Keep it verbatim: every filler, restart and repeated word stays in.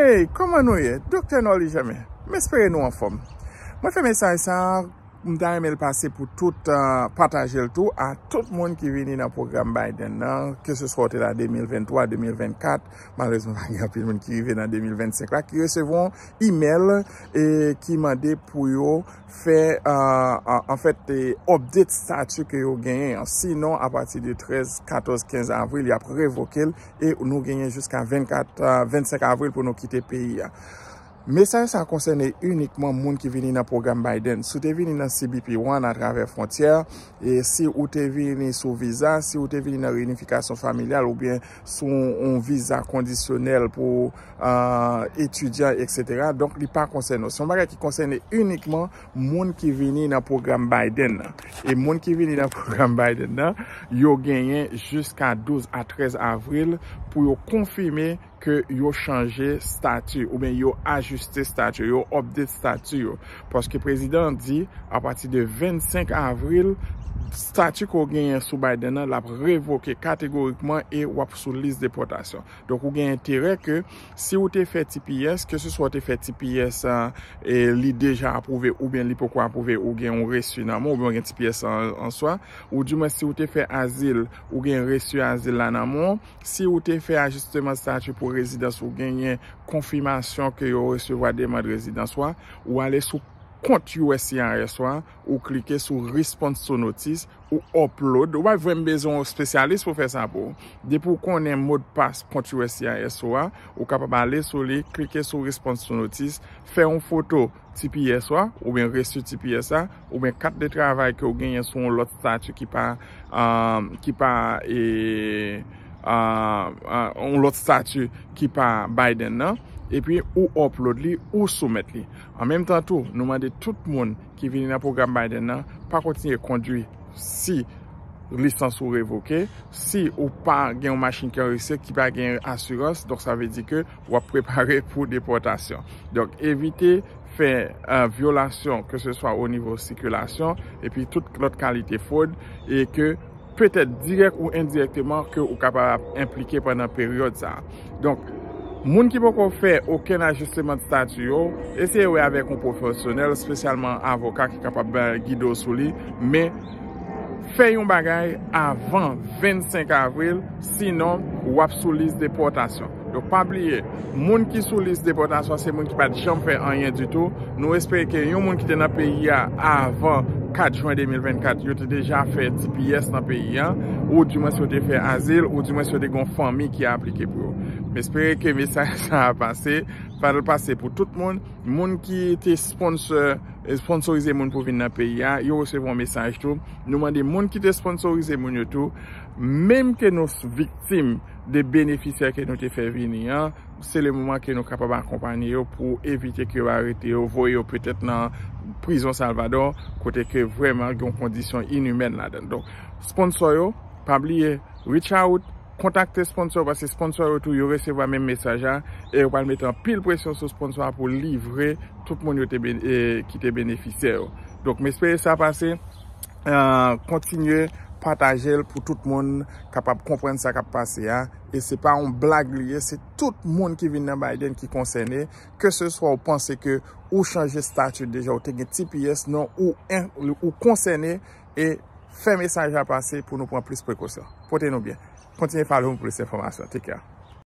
Hey, kòman nou ye? Doktè Nolly Germain. M espere nou anfòm. Mwen fè mesaj sa a, m ta renmen l pase pou tout, ah, pataje l tou a tout moun ki vini nan pwogram Biden nan, ke se swa w te la de mil venntwa, de mil vennkat, malerezman pa gen anpil moun ki rive nan de mil vennsenk la, ki resevwa yon imèl e ki mande pou yo fè, ah, an, anfèt, e update stati ke yo genyen an. Sinon, apati de trèz, katòz, kenz avril, y ap revoke l e nou genyen jiska vennkat, ah, vennsenk avril pou nou kite peyi a. Mesaj sa a konsène inikman moun ki vini nan pwogram Biden. Si w te vini nan C B P One atravè fwontyè, e si ou te vini sou viza, si ou te vini nan reyinifikasyon familyal oubyen sou yon viza kondisyonèl pou, ah, etidyan, etsetera. Donk, li pa konsène w. Se yon bagay ki konsène inikman moun ki vini nan pwogram Biden nan. E moun ki vini nan pwogram Biden nan, yo genyen jiska douz a trèz avril pou yo konfime ke yo chanje stati oubyen yo ajiste stati yo, yo update stati yo. Paske prezidan an di, apati de vennsenk avril, stati ke w genyen sou Biden nan, l ap revoke kategorikman e w ap sou lis depòtasyon. Donk, ou gen enterè ke si w te fè T P S, ke se swa w te fè T P S, ah, e li deja apwouve oubyen li poko apwouve, ou gen yon resi nan men w, oubyen w gen T P S an, an swa, ou di mwen si w te fè azil, ou gen resi azil la nan men w, si w te fè ajisteman stati pou rezidans, ou genyen konfimasyon ke yo resevwa demann rezidans ou a, ou ale sou kont U S C I S ou a, ou klike sou Response to Notice, ou upload. Ou pa vrèman bezwen yon espesyalis pou fè sa pou ou. Depi w konnen modpas kont U S C I S ou a, ou kapab ale sou li, klike sou Response to Notice, fè yon foto T P S ou a, oubyen resi T P S la, oubyen kat de travay ke w genyen sou yon lòt stati ki pa, ah, ki pa, e, ah, ah, yon lòt stati ki pa Biden nan, epi ou upload li, ou soumèt li. An menm tan tou, nou mande tout moun ki vini nan pwogram Biden nan, pa kontinye kondwi si lisans ou revoke, si ou pa gen yon machin ki anrejistre, ki pa gen asirans, donk sa vle di ke w ap prepare pou depòtasyon. Donk, evite fè, eh, vyolasyon, ke se swa o nivo sikilasyon, epi tout lòt kalite fwod, e ke petèt dirèk ou endirèkteman ke ou kapab enplike pandan peryòd sa a. Donk, moun ki poko fè okenn ajisteman de stati yo, eseye wè avèk yon pwofesyonèl, espesyalman avoka ki kapab, eh, gide w sou li, men fè yon bagay avan vennsenk avril, sinon w ap sou lis depòtasyon. Donk, pa bliye, moun ki sou lis depòtasyon se moun ki pa t janm fè anyen ditou. Nou espere ke yon moun ki te nan peyi a avan kat jen de mil vennkat, yo te deja fè T P S nan peyi a, ou dimwens yo te fè azil, ou dimwens yo te gen yon fanmi ki aplike pou yo. M espere ke mesaj sa a pase, pa l pase pou tout moun. Moun ki te sponsor, sponsorize moun pou vin nan peyi a, yo resevwa yon mesaj tou. Nou mande moun ki te sponsorize moun yo tou, menm ke nou viktim de benefisyè ke nou te fè vini an, se le moman ke nou kapab akonpanye yo pou evite ke yo arete yo, voye yo petèt nan prizon Salvador, kote ke vrèman gen yon kondisyon inimèn ladan. Donk, sponsor yo, pa bliye, reach out, kontakte sponsor, paske sponsor yo tou, yo resevwa menm mesaj la, e yo pral mete anpil presyon sou sponsor la pou livre tout moun yo te ben-, e, ki te benefisyè yo. Donk, m espere sa pase. Ah, kontinye pataje l pou tout moun kapab konprann sa k ap pase a. E se pa yon blag li ye, se tout moun ki vin nan Biden ki konsène. Ke se swa ou panse ke ou chanje stati deja, ou te gen T P S, non, ou en-, ou konsène, e fè mesaj la pase pou nou pran plis prekosyon. Pote nou byen. Kontinye follow nou pou plis enfòmasyon. Take care.